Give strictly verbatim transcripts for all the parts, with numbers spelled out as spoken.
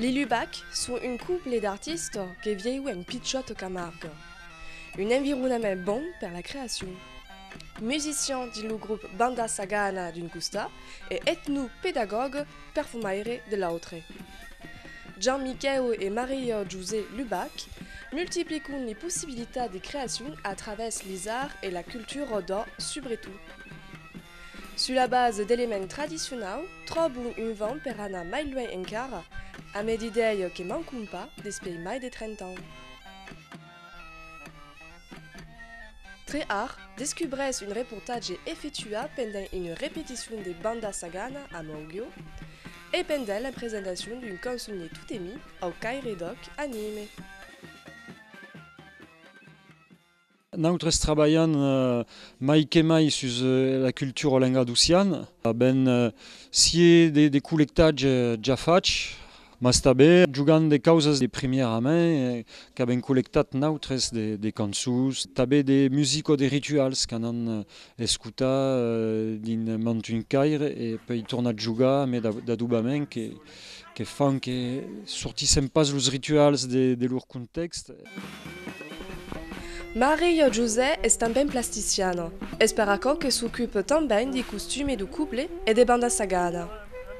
Li Lubac son un cople d'artistas que viu en pichòta Camarga. Un environament bon per la creacion. Musician dins lo grop Banda Sagana d'un costat e etnopedagòg perfumaire de l'autre. Jean-Miquèu e Maria-José Lubac multiplican li possibilitats de creacion a travèrs lis arts e la cultura d'òc subretot. Sus la basa d'elements tradicionaus, tròban un vent per anar mai luènh encara, amé d'idèias que mancan pas despuèi mai de trenta ans. Tre Art descubrís un reportatge efectuat pendent una repeticion de Banda Sagana a Mauguio e pendent la presentacion d'un cançonier totemi au Caire d'Òc a Nimes. Nautres trabalham, eh, mai que mai sus, eh, la cultura lengadociana. Avèm, eh, siá de, de collectatge ja fach, mas tanben jogam de causas de primièra man, eh, qu'avèm collectat nautres de, de cançons, tanben de musica de rituals qu'anam, eh, escotar, eh, dins mantun caire e puèi tornar jogar amé d'a-, d'adobament que, que fan que sortissèm pas los rituals de, de lor contèxt. Maria José es tanben plasticiana. Es per aquò que s'ocupa tanben di costumi dau cople e de Banda Sagana.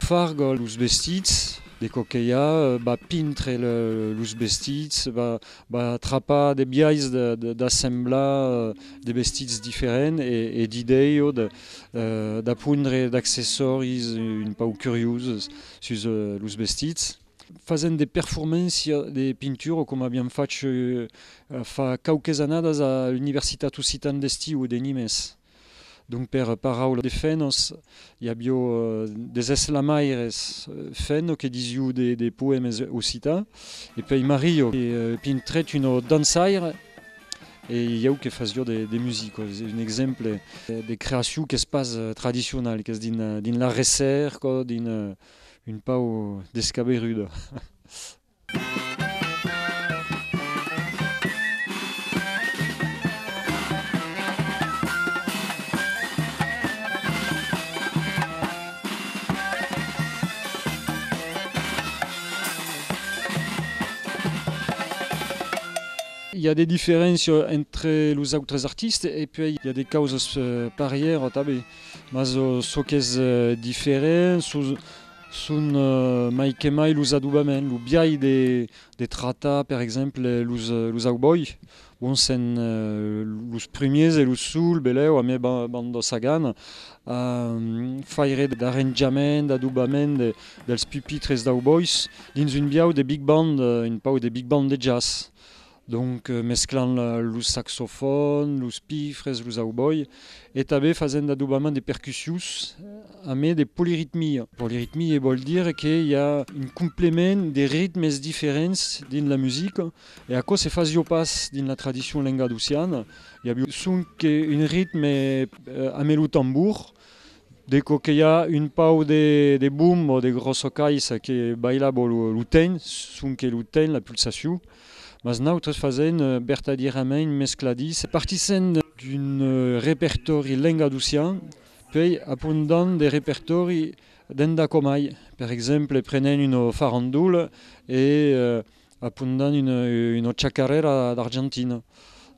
Farga los vestits, de còps que i a, eh, va pintre le, los vestits, va, va trapar de biais de, de, d'assemblar, eh, de vestits diferents e, e d'idèias de, eh, d'apondre d'accessòris un pauc curioses sus, eh, los vestits. Fasèm de performàncias de pintura, coma aviam fach, eh, fa quauques annadas a l'Universitat Occitana d'Estiu de Nimes. Donc, per paraula de femnas, i aviá, eh, des eslamaires, eh, femnas que disián de, de poèmes occitans, e puèi Maria, que, eh, pintrèt una dançaire, e ieu que fasiá de, de musica. Es un exemple, eh, de creacion qu'es pas, eh, tradicional, qu'es dins, eh, dins la recèrca, dins, eh, un pauc descaberuda. I a de diferéncias entre los autres artistes e puèi i a de causas, eh, parièras tanben, mas, eh, çò qu'es, eh, diferent son, son, eh, mai que mai los adobaments, lo biais de, de tractar, per exemple, los, eh, los aubòis. Bon, sèm, eh, los primièrs e los sols, belèu, amé Ba-, Banda Sagana, a, mm, faire d'arranjament, d'adobament de, dels pupitres d'aubòis dins un biais de big band, eh, un pauc de big band de jazz. Donc, eh, mesclant la, los saxofòns, los pifres, los aubòis, e tanben fasent d'adobament de percussions, eh, amé de poliritmia. Poliritmia vòl dire que i a un complement de ritmes diferents dins la musica, e aquò se fasiá pas dins la tradicion lengadociana. I aviá sonque un ritme, eh, amé lo tambor, de còps que i a un pauc de, de bomba o de gròssa caissa que bailava lo, lo temps, sonque lo temps, la pulsacion, mas nautres fasèm, eh, vertadièrament mescladís. Partissèm d'un, eh, repertòri lengadocian, puèi apondam de repertòri d'endacòm mai. Per exemple, prenèm una farandola e, eh, apondam una, una chacarera d'Argentina.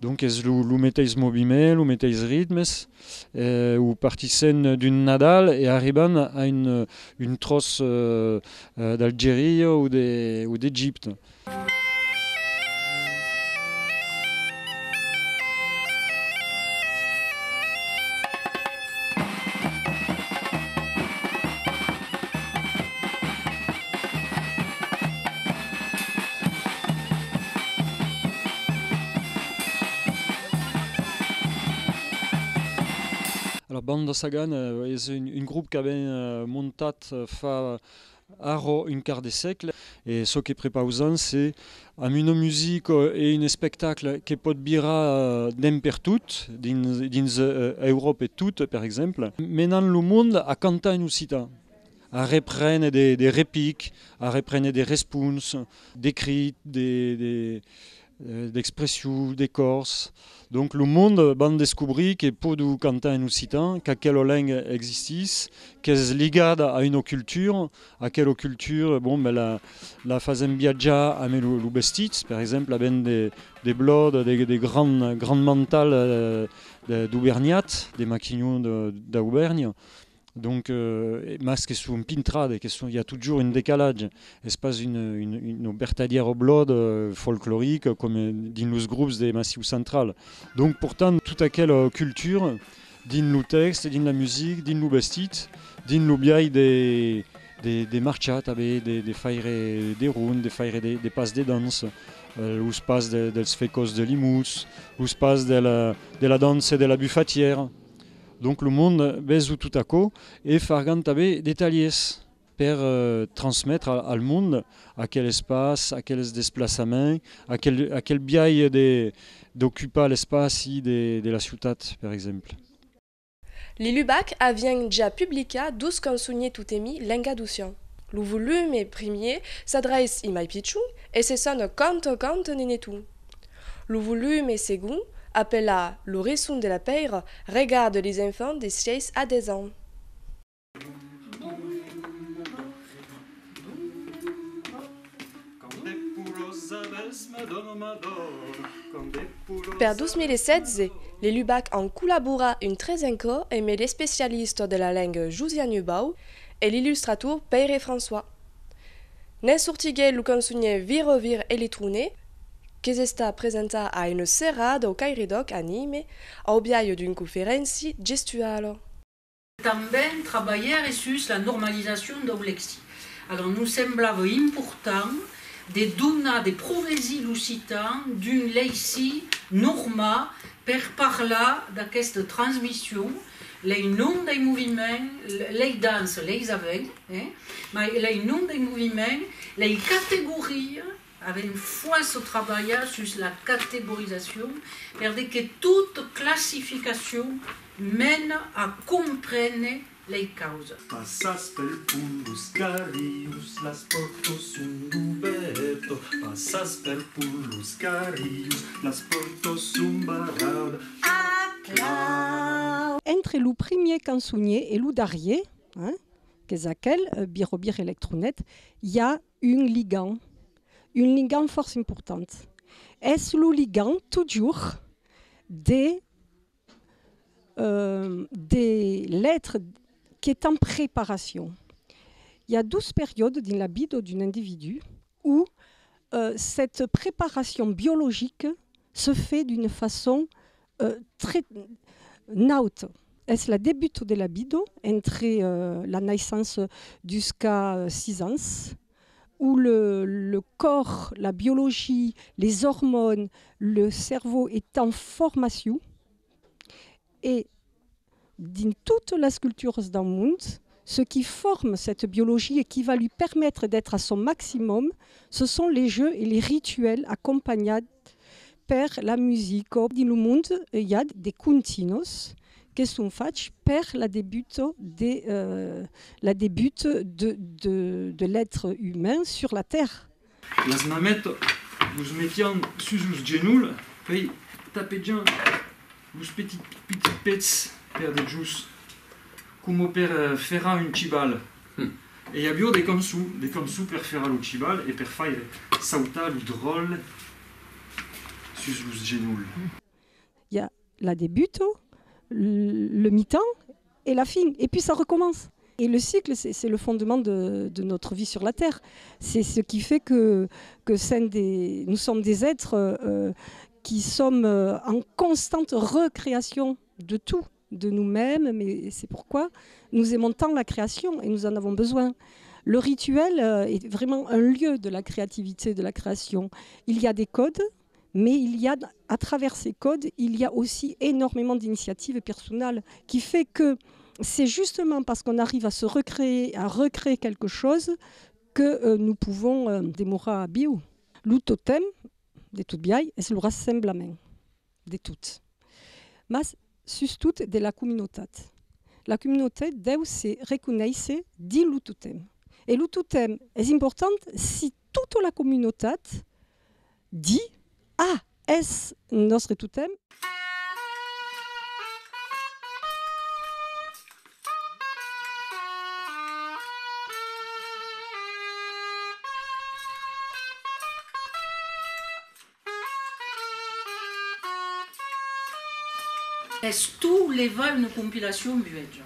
Donc es lo, lo meteis moviment, lo meteis ritmes, eh, o partissèm d'un Nadal e arribam a un, un tròç, eh, eh, d'Algeria o de, o d'Egipte. Alors, Banda Sagana, eh, es un, un grop qu'avèm, eh, montat, eh, fa ara un quart de sègle, e çò que prepausam, se, amb una musica e un espectacle que pòt virar, eh, d'en pertot, dins, dins, eh, Euròpa e tot, per exemple, menam lo monde a cantar en occitan, a reprene de, de repics, a reprene de responses, de crits, de, de, eh, d'expression, de còrs. Donc lo monde van descobrir que pòdon cantar en occitan, qu'aquela lenga existís, qu'es ligada a una cultura, aquela cultura, bon, ben, la, la fasèm viatjar amb lo, lo vestit, per exemple, avèm de, de blòdas, de, de grands, grands mantals, eh, de, d'auvernhat, de maquinhons de, d'Auvèrnha. Donc, euh, mas que son pintradas, que son, i a totjorn un decalatge. Es pas una, una, una vertadièra blòda, euh, folclorica coma dins los grops de Massiu Central. Donc, portam tota aquela cultura dins lo tèxt, dins la musica, dins lo vestit, dins lo biais de, de, de marchar tanben, de, de faire de ronds, de faire de, de pas de dança, euh, los pas de, dels fecòs de Limós, los pas de la, de la dança de la bufatièra. Donc lo monde veson tot aquò e fargan tanben de talhièrs per, eh, transmetre al, al monde aquel espaç, aqueles desplaçaments, aquel, aquel biais de, d'ocupar l'espaci de, de la ciutat, per exemple. Li Lubac avián ja publicat dos cançonièrs totemi lengadocians. Lo volume primièr s'adreiça i mai pichons e se sona Canta, canta, neneton. Lo volume segond, apelat Lo resson de la pèira, regarda les enfants de sièis a dètz ans. Per dos mila setze, li Lubac an collaborat un tresen còp emé l'especialista de la lenga Josiane Bau e l'illustrator Pèire François. Ne'n sortiguèt lo cançonièr Vira vira electronet, qu'es estat presentat a una serada au Caire d'Òc a Nimes, au biais d'un conferéncia gestuala. Tanben trabalhère sus la normalizacion dau lexic. Alòrs, nos semblava important de donar, de provesir l'occitan d'un lexic normat per parlar d'aquesta transmission, lei noms dei moviments, lei danças, leis avèm, eh? Mai lei noms dei moviments, lei categorias, avèm fòrça trabalhat sus la categorizacion, per de que tota classificacion mena a comprene lei causas. Passatz pel pont los carrius, las pòrtas son dubèrtas. Passatz pel pont los carrius, las pòrtas son barradas. A clau! Entre lo primièr cançonièr e lo darrièr, hein, qu'es aquel, eh, Vira vira electronet, i a un ligam, un ligam fòrça important. Es lo ligam, totjorn, de, eh, de letras qu'es en preparacion. I a dos periòdes dins la vida d'un individú où, eh, cette préparation biologique se fait d'une façon, eh, très nauta. Es la debuta de la vida, entre, eh, la naissença jusqu'a, eh, sis ans, où le, le còrs, la biologia, les hormones, le cerveau est en formacion. E dins totas las culturas dau mond, ce qui forme cette biologie et qui va lui permettre d'être à son maximum, ce sont les jeux et les rituels accompagnats per la musica. Dins lo mond, i a de continas que son fachas per la debuta de, eh, la debuta de, de, de l'être humain sur la Terre. Las mametas los metián sus los genolhs, puèi tapejavan los petits, petits pets per de jos, coma per, eh, ferrar un chival. E i aviá de cançons, de cançons per ferrar lo chival e per faire sautar lo dròlle sus los genolhs. Il y a la débute, le, le mi-temps et la fin. Et puis ça recommence. Et le cycle, c'est, c'est le fondement de, de notre vie sur la Terre. C'est ce qui fait que, que c'est des, nous sommes des êtres, euh, qui sommes, euh, en constante recréation de tout, de nous-mêmes, mais c'est pourquoi nous aimons tant la création et nous en avons besoin. Le rituel, euh, est vraiment un lieu de la créativité, de la création. Il y a des codes, mais il y a, à travers ces codes, il y a aussi énormément d'initiatives personnelles, qui fait que c'est justement parce qu'on arrive à se recréer, à recréer quelque chose, que, euh, nous pouvons, euh, demorar viu. Lo totèm, de tot biais, es lo rassemblament de tot. Mas, sustot de la comunautat. La comunautat deu se reconéisser dins lo totèm. E lo totèm es important si tota la comunautat ditz Ah, es nòstre totèm. Es tot levar una compilacion vuèja.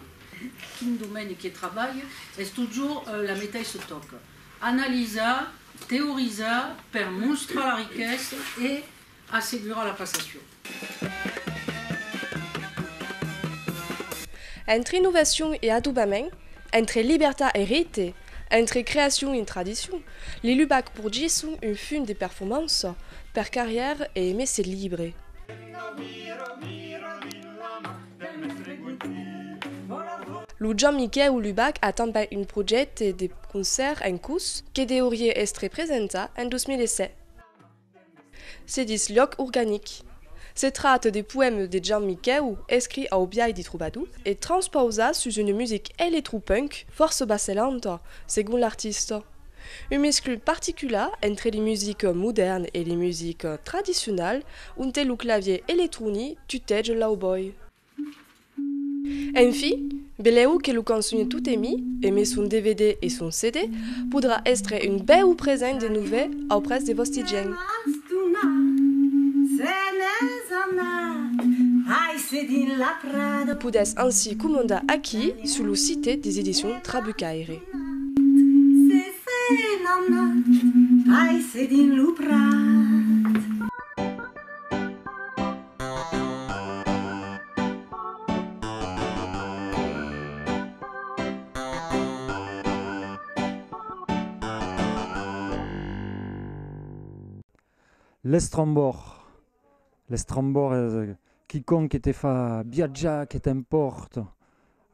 Quin domeni que trabalha, es totjorn, eh, la meteissa tòca. Analisar, teorizar per mostrar la riquesa e assegurar la passacion. Entre innovacion e adobament, entre libertat e rite, entre creacion e tradicion, li Lubac porgisson un fum de performança per carrièr e mestièr libre. Lo Joan Miquèu Lubac a tanben un projècte de concèrt en cors que deuriá èstre presentat en dos mila sèt. Se ditz Luòc organic. Se tracta de poèmas de Joan Miquèu, escrich au biais de trobador e transpausats sus una musica electropunk fòrça bacelanta, segon l'artista. Un mesclum particular entre li musicas modèrnas e li musicas tradicionalas, onte lo clavièr electronic tuteja l'aubòi. Enfin, belèu que lo cançonièr Totemi, emé son D V D e son C D, podrà èstre un bèu present de novèl auprès de vòsti gents. Podètz ansin comandar aquí, sus lo site des edicions Trabucaire. L'estrambòrd. L'estrambòrd es quicòm que te fa viatjar, que t'empòrta.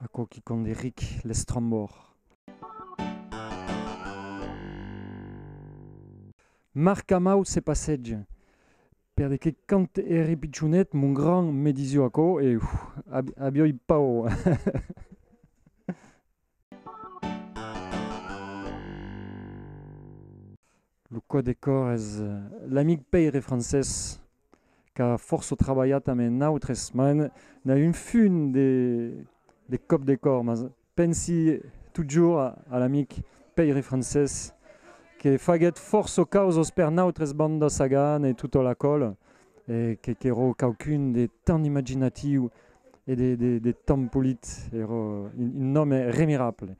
Aquò quicòm de ric, l'estrambòrd. Marcamau se passeja. Per de que quand èri pichonet, mon grand me disiá aquò e, uf, av-, aviái paur. Lo còp de còr es, eh, l'amic Pèire Francés, qu'a fòrça trabalhat amb nautres, mas n-, n'a un fum de, de còp de còr, mas pensi totjorn a, a l'amic Pèire Francés, que faguèt fòrça causas per nautres, Banda Sagan e tota la còla, e que, qu'èra quauqu'un de tan imaginatiu e de, de, de tan polit, èra un, un òme remirable.